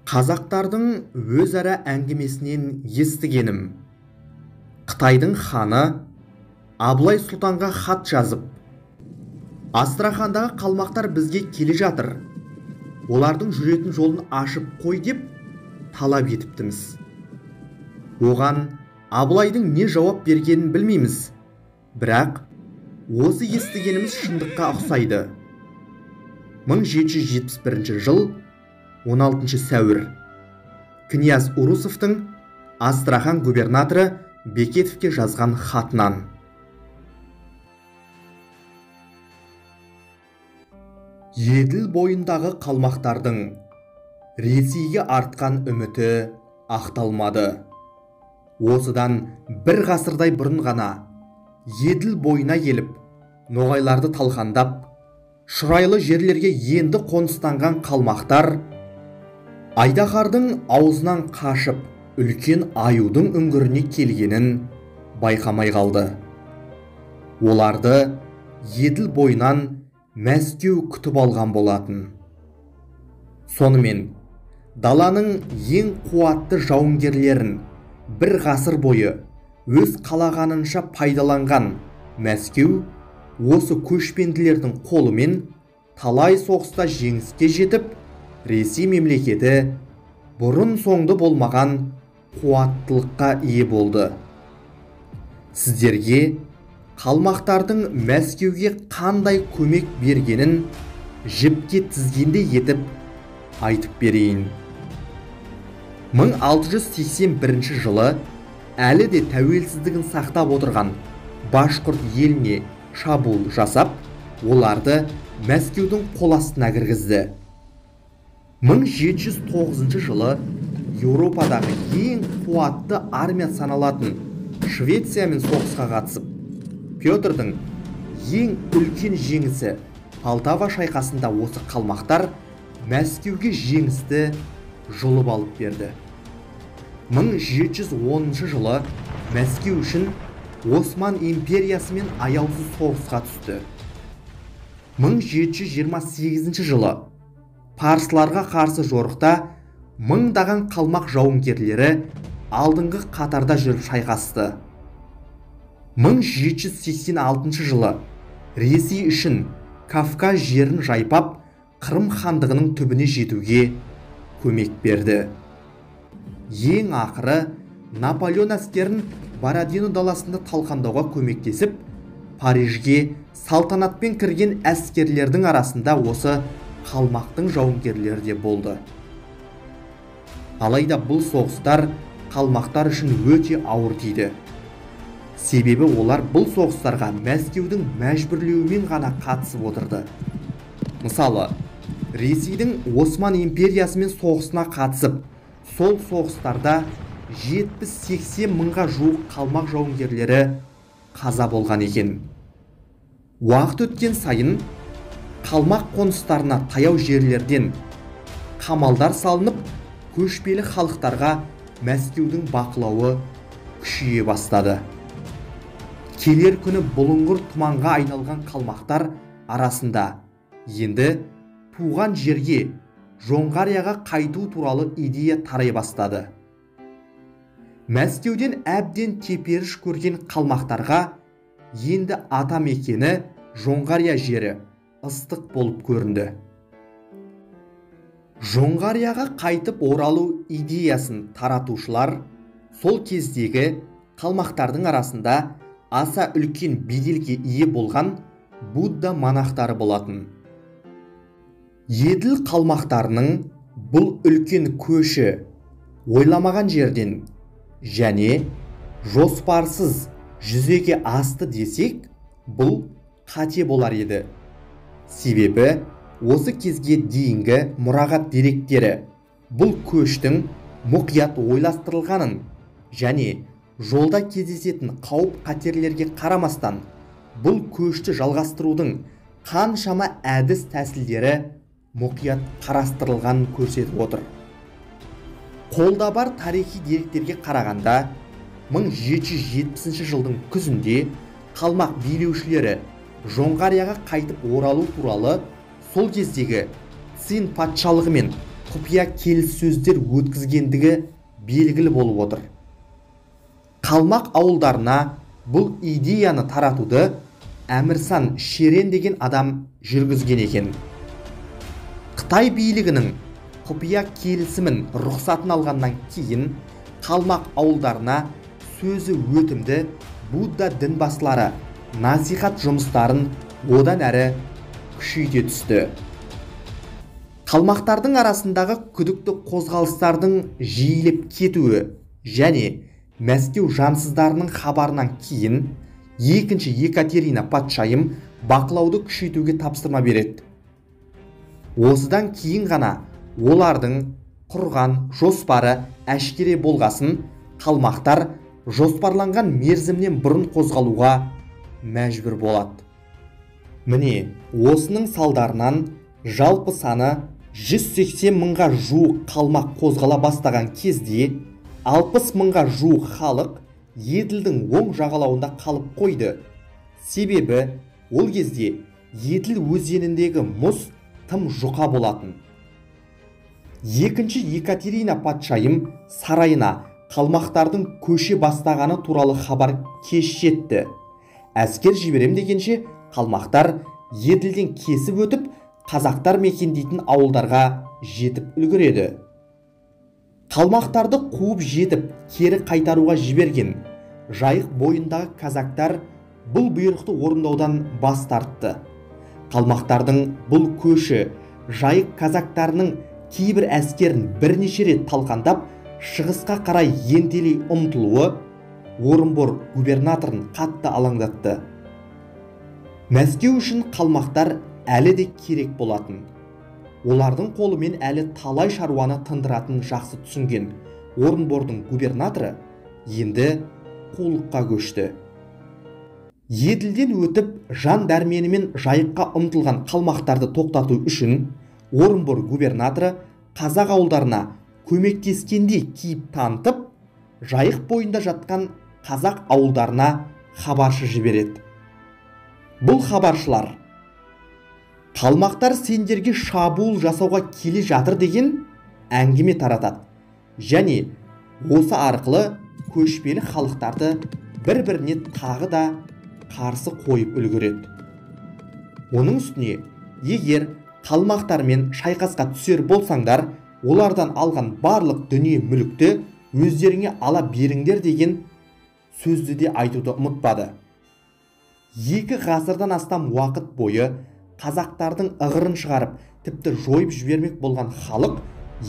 Қазақтардың өзара әңгімесінен естігенім. Қытайдың ханы Абылай сұлтанға хат жазып, Астрахандағы қалмақтар бізге келе жатыр, олардың жүретін жолын ашып қой деп талап етіптіміз. Оған Абылайдың не жауап бергенін білмейміз, бірақ осы естігеніміз шындыққа ұқсайды. 1771 жыл 16 сәуір. Князь Урусовтың Астрахан губернаторы Бекетовке жазған хатынан. Еділ бойындағы қалмақтардың Ресейге артқан үміті ақталмады. Осыдан бір ғасырдай бұрын ғана Еділ бойына келіп, ноғайларды талқандап, шұрайлы жерлерге енді қоныстанған қалмақтар айдаһардың аузынан қашып, үлкен аюдың үңгіріне келгенін байқамай қалды. Оларды Еділ бойынан Мәскеу күтіп алған болатын. Сонымен, даланың ең қуатты жауынгерлерін бір ғасыр бойы өз қалағанынша пайдаланған Мәскеу осы көшпенділердің қолымен талай соғыста жеңіске жетіп, Ресей мемлекеті бұрын соңды болмаған қуаттылыққа ие болды. Сіздерге қалмақтардың Мәскеуге қандай көмек бергенін жіпке тізгендей етіп айтып берейін. 1681 жылы әлі де тәуелсіздігін сақтап отырған Башқұрт еліне шабуыл жасап, оларды Мәскеудің қол астына кіргізді. 1709 жылы Еуропадағы ең қуатты армия саналатын Швециямен соғысқа қатысып, Петрдің ең үлкен жеңісі Полтава шайқасында осы қалмақтар Мәскеуге жеңісті жұлып алып берді. 1710 жылы Мәскеу үшін Осман империясымен аяусыз соғысқа түсті. 1728 жылы парсыларға қарсы жорықта мыңдаған қалмақ жауынгерлері алдыңғы қатарда жүріп шайқасты. 1786 жылы Ресей үшін Кавказ жерін жайпап, Қырым хандығының түбіне жетуге көмек берді. Ең ақыры Наполеон әскерін Бородино даласында талқандауға көмектесіп, Парижге салтанатпен кірген әскерлердің арасында осы қалмақтың жауынгерлері де болды. Алайда бұл соғыстар қалмақтар үшін өте ауыр тиді. Себебі олар бұл соғыстарға Мәскеудің мәжбүрлеуімен ғана қатысып отырды. Мысалы, Ресейдің Осман империясымен соғысына қатысып, сол соғыстарда 70-80 мыңға жуық қалмақ жауынгерлері қаза болған екен. Уақыт өткен сайын қалмақ қоныстарына таяу жерлерден қамалдар салынып, көшпелі халықтарға Мәскеудің бақылауы күшейе бастады. Келер күні бұлыңғыр тұманға айналған қалмақтар арасында енді туған жерге, Жоңғарияға қайту туралы идея тарай бастады. Мәскеуден әбден теперіш көрген қалмақтарға енді ата мекені Жоңғария жері ыстық болып көрінді. Жоңғарияға қайтып оралу идеясын таратушылар сол кездегі қалмақтардың арасында аса үлкен беделге ие болған Будда монахтары болатын. Еділ қалмақтарының бұл үлкен көші ойламаған жерден және жоспарсыз жүзеге асты десек, бұл қате болар еді. Себебі осы кезге дейінгі мұрағат деректері бұл көштің мұқият ойластырылғанын және жолда кездесетін қауіп-қатерлерге қарамастан бұл көшті жалғастырудың қаншама әдіс тәсілдері мұқият қарастырылғанын көрсетіп отыр. Қолда бар тарихи деректерге қарағанда 1770 жылдың күзінде қалмақ билеушілері Жоңғарияға қайтып оралу туралы сол кездегі Цин патшалығы мен құпия келіссөздер өткізгендігі белгілі болып отыр. Қалмақ ауылдарына бұл идеяны таратуды Әмірсан Шерен деген адам жүргізген екен. Қытай билігінің құпия келісімін рұқсатын алғаннан кейін қалмақ ауылдарына сөзі өтімді Будда дінбасылары насихат жұмыстарын одан әрі күшейте түсті. Қалмақтардың арасындағы күдікті қозғалыстардың жиілеп кетуі және Мәскеу жансыздарының хабарынан кейін екінші Екатерина патшайым бақылауды күшейтуге тапсырма береді. Осыдан кейін ғана олардың құрған жоспары әшкере болғасын, қалмақтар жоспарланған мерзімнен бұрын қозғалуға мәжбүр болады. Міне, осының салдарынан жалпы саны 180 мыңға жуық қалмақ қозғала бастаған кезде 60 мыңға жуық халық Еділдің оң жағалауында қалып қойды. Себебі ол кезде Еділ өзеніндегі мұз тым жұқа болатын. Екінші Екатерина патшайым сарайына қалмақтардың көше бастағаны туралы хабар кеш жетті. Әскер жіберем дегенше қалмақтар Еділден кесіп өтіп, қазақтар мекендейтін ауылдарға жетіп үлгереді. Қалмақтарды қуып жетіп, кері қайтаруға жіберген Жайық бойындағы казактар бұл бұйрықты орындаудан бас тартты. Қалмақтардың бұл көші Жайық казактарының кейбір әскерін бірнеше рет талқандап, шығысқа қарай ентелей ұмтылуы Орынбор губернаторын қатты алаңдатты. Мәскеу үшін қалмақтар әлі де керек болатын. Олардың қолымен әлі талай шаруаны тындыратын жақсы түсінген Орынбордың губернаторы енді қулыққа көшті. Еділден өтіп, жан дәрменімен Жайыққа ұмтылған қалмақтарды тоқтату үшін Орынбор губернаторы қазақ ауылдарына көмектескендей кейіп танытып, Жайық бойында жатқан қазақ ауылдарына хабаршы жібереді. Бұл хабаршылар қалмақтар сендерге шабуыл жасауға келе жатыр деген әңгіме таратады және осы арқылы көшпелі халықтарды бір-біріне тағы да қарсы қойып үлгереді. Оның үстіне, егер қалмақтармен шайқасқа түсер болсаңдар, олардан алған барлық дүние мүлікті өздеріңе ала беріңдер деген сөзді де айтуды ұмытпады. 2 ғасырдан астам уақыт бойы қазақтардың ығырын шығарып, тіпті жойып жібермек болған халық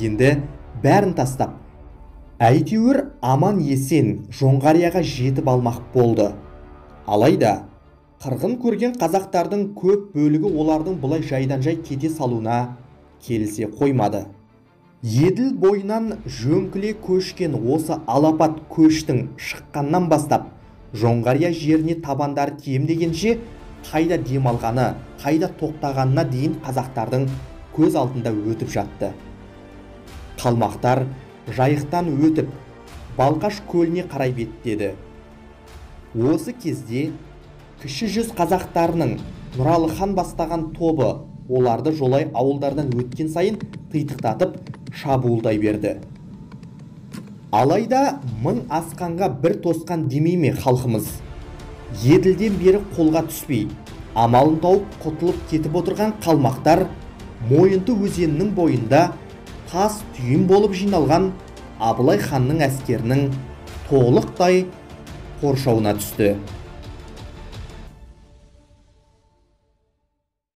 енді бәрін тастап, әйтеуір аман есен Жоңғарияға жетіп алмақ болды. Алайда қырғын көрген қазақтардың көп бөлігі олардың бұлай жайдан-жай кете салуына келісе қоймады. Еділ бойынан жөңкіле көшкен осы алапат көштің шыққаннан бастап Жоңғария жеріне табандары тием дегенше қайда демалғаны, қайда тоқтағанына дейін қазақтардың көз алдында өтіп жатты. Қалмақтар Жайықтан өтіп, Балқаш көліне қарай беттеді. Осы кезде кіші жүз қазақтарының Нұралы хан бастаған тобы оларды жолай ауылдардан өткен сайын титықтатып шабуылдай берді. Алайда мың асқанға бір тосқан демей ме халқымыз? Еділден бері қолға түспей, амалын тауып құтылып кетіп отырған қалмақтар Мойынты өзенінің бойында тас түйін болып жиналған Абылай ханның әскерінің толықтай қоршауына түсті.